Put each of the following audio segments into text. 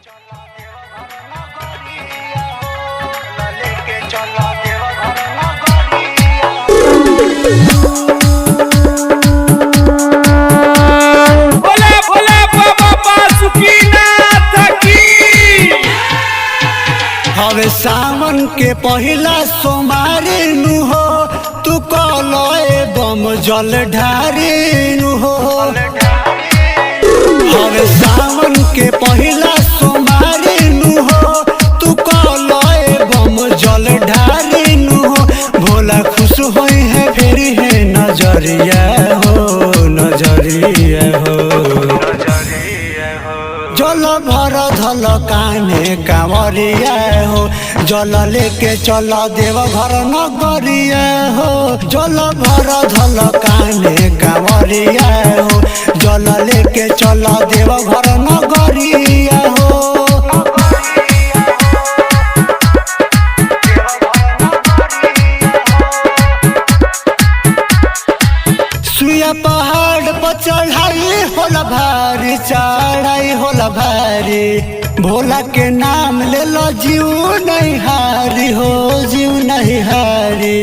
बोला बोला बाबा बासुकीनाथ की। हवे सावन के पहिला सोमवारी नु हो, तू कलए बम जल ढारी नु हो। हवे सावन के पहिला सोमवारी नु हो, तू कलए बम जल ढारी नु हो। भोला खुश होई है फेरी है नजरिया हो, नजरिया हो। जल भर धल काने कांवरिया हो, जल लेके चल देव घर नगरिया हो। जल भर धल काने कांवरिया हो, जल लेके चल देव घर नगरिया हो। सुइया पहाड़ पर चढ़ाई होला भारी, चढ़ाई होला भारी। भोला के नाम ले लो जीव नहीं हारी हो, जीव नहीं हारी।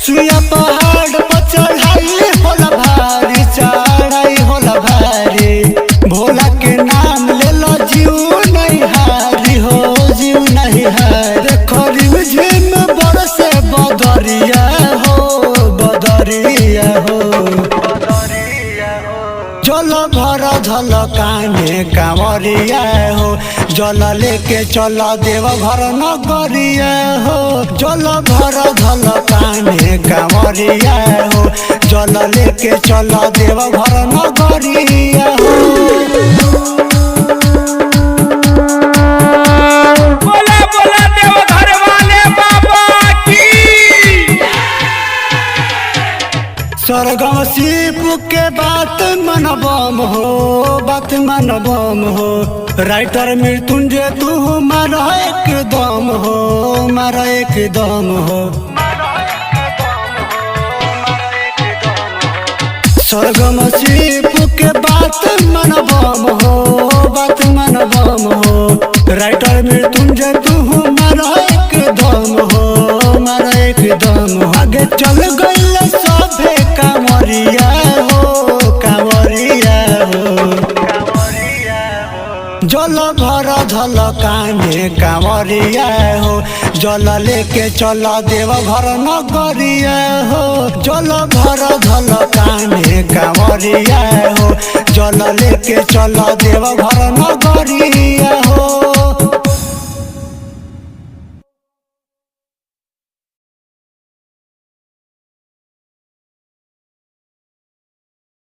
सुइया पहाड़ पर चढ़ाई होला भारी, चढ़ाई होला भारी। भोला के नाम ले लो जीव नहीं हारी हो, जीव नहीं हारी। खरीब झिम बरसे बदरिया हो, बदरिया हो। जल भर धल काने कांवरिया हो, जल लेके चल देव घर नगरिया हो। जल भर धल काने कांवरिया हो, जल लेके चल देव घर नगरिया हो। बोला बोला देव घर वाले बाबा की। सरगम शिव के बात मनबम हो, बात मनबम हो। राइटर मृत्युंजय तू मार एकदम हो, मार एकदम हो। सरगम शिव के बात मनबम हो, बात मनबम हो। राइटर मृत्युंजय तू मार एकदम हो, मार एकदम हो। आगे चल गइल सभे कांवरिया हो, कांवरिया हो। जल भर धल काने कांवरिया हो, जल लेके चल देव घर नगरिया हो। जल भर धल काने कांवरिया हो, जल लेके चल देव घर नगरिया।